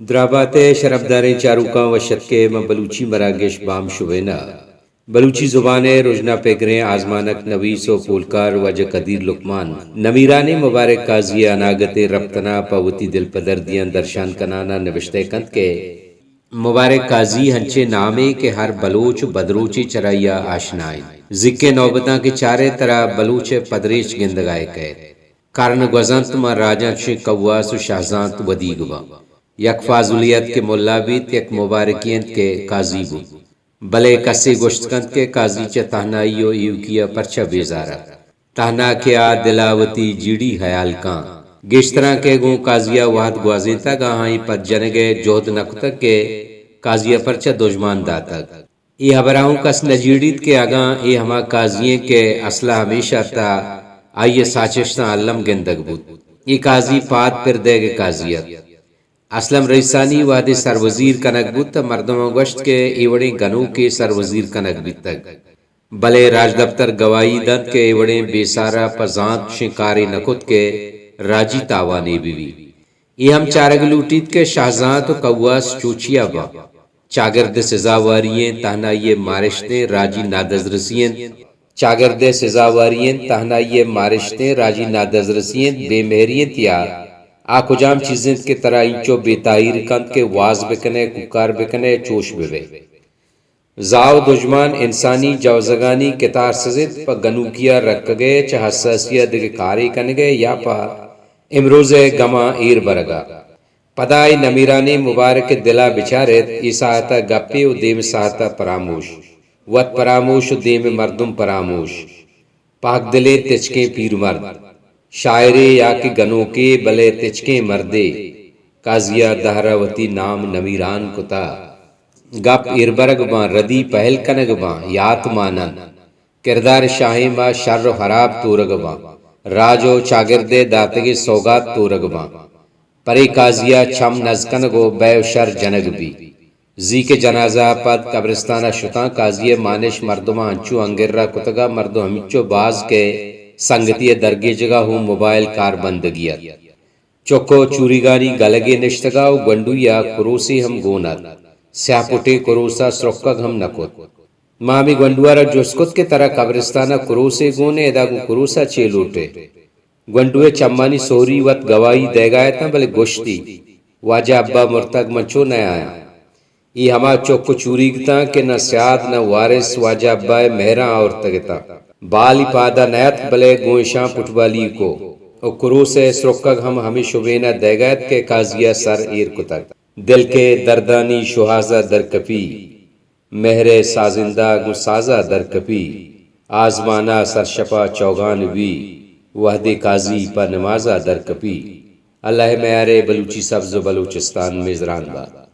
درابات ءِ شرپداریں چاروکاں وش اتک ئے ماں بلوچی مراگش بام شبین ءَ۔ بلوچی زبان ءِ رژنا پگریں آزمانک نویس ءُ پولکار واجہ قدیر لقمان نمیرانیں مبارک قاضی ءِ اناگتیں رپتنا پہ وتی دلپدردیاں درشان کنان ءَ نبشتہ کنت کہ مبارک قاضی انچیں نامے کہ ہر بلوچ ءُ بدروچے چرائی ءَ آشنا انت۔ زیکیں نوبتاں کہ چارئے ترا بلوچ ءِ پدریچ گندگ ءَ کئیت۔ کرن گوزنت ماں راجاں چشیں کواس ءُ شہزانت ودیگ باں۔ یک فاضلی ات کہ ملا بیت، یک مبارکی انت کہ قاضی بوت۔ بلے کسے گوشت کنت کہ قاضی چہ تہنائی ءُ ایوکی ءَ پرچا بیزار ات؟ تہنا کہ آ دل ءَ وتی جیڑی ہیال کاں۔ گیشتراں کہ گوں قاضی ءَ وہد گوازینتگ، آہانی پد جنگ ءِ جہد نہ کتگ کہ قاضی ءَ پرچا دژمان داتگ۔ اے ہبر ءَ اوں کس نہ جیڑیت کہ اگاں اے ہما قاضی انت کہ اسل ءَ ہمیش ات ءُ آئی ءِ ساچشتاں الم گندگ بوت۔ اے قاضی پاد پر دئیگ ءِ قاضی ات۔ اسلم رئیسانی وہدے سروزیر کنگ بوت تہ مردماں گوشت کہ اے وڑیں گنوکے سروزیر کنگ بیتگ۔ بلے راجدپتر گواہی دنت کہ اے وڑیں بے سار ءَ پہ زانت چشیں کارے نہ کت کہ راجی تاوانے بہ بیت۔ اے ہم چارگ لوٹیت کہ شہزانت ءُ کواس چوچیا باں۔ چاگرد ءِ سزاواری ایں، تہنائی ءِ مارشت ایں، راجی نادزرسی انت۔ چاگرد ءِ سزاواری انت، تہنائی ءِ مارشت ایں، راجی نادزرسی انت، بے مہری انت یا آ کجام چیز انت کہ ترا اینچو بے تاہیر کنت کہ واز بکن ئے، کوکار بکن ئے، چوش بہ بئے؟ زاہ ءُ دژمان انسانی جوزگانی کتارسز انت، پہ گنوکی ءَ رکگ ءِ چہ حساسی ءَ دگہ کارے کنگ ءِ یا پہ امروز ءِ گماں ایر برگ ءَ۔ پدا اے نمیرانیں مبارک ءِ دل ءَ بچار ایت، اے ساہت ءَ گپے ءُ دیم ساہت ءَ پراموش۔ وت پراموش ءُ دیم ءِ مردم پراموش۔ پہک دلیں تچکیں پیرمرد۔ شاعرے یا کہ گنوکے، بلے تچکیں مردے۔ قاضی ءَ دہر ءَ وتی نام نمیران کتہ۔ گپ ایر برگ باں، ردی پہل کنگ باں، یات مان انت۔ کردار شاہیں ما شر ءُ ہراب تورگ باں۔ راج ءُ چاگرد ءِ داتگیں سوگات تورگ باں۔ پرے قاضی ءَ چم نز کنگ ءُ بئے ءُ شر جنگ بی۔ زی کہ جنازہ ءَ پد قبرستان ءَ شتاں، قاضی ءِ مانش مردماں انچو انگرہ کتگ ءُ مردم ہمینچو باز کہ سنگتی ءِ درگیجگ ءَ ہوں موبائل کار بندگی ات۔ چک ءُ چوریگانی گلگے نشتگ ءَ ءُ گونڈوی ءَ کروسے ہم گون ات۔ سیاہ پٹیں کروس ءَ سرکگ ہم نہ کت۔ ما ہمے گونڈو ءَ را جست کت کہ ترا قبرستان ءَ کروسے گون ایں، ادا گوں کروس ءَ چے لوٹ ئے؟ گونڈو ءِ چمانی سہری وت گواہی دئیگ ءَ اتاں، بلے گوشتی، واجہ ابا مرتگ، من چو نیایاں؟ اے ہما چک ءُ چوریگ اتاں کہ نہ سیاد نہ وارث واجہ ابا ءِ مہراں آورتگ اتاں۔ بالی پاد ءَ نیاتک، بلے گوں اشاں پٹبالی کو ءُ کروس ءِ سرکگ ہم ہمے شبین ءَ دئیگ ءَ ات کہ قاضی ءَ سر ایر کتگ۔ دل کہ دردانی شوہاز ءَ درکپی، مہر ءِ سازندہ گوں ساز ءَ درکپی، آزمان ءَ سرشپ ءَ چوگان بی، وہدے قاضی پہ نماز ءَ درکپی۔ اللہ ءِ میار ءَ بلوچی سبز ءُ بلوچستان میزران بات۔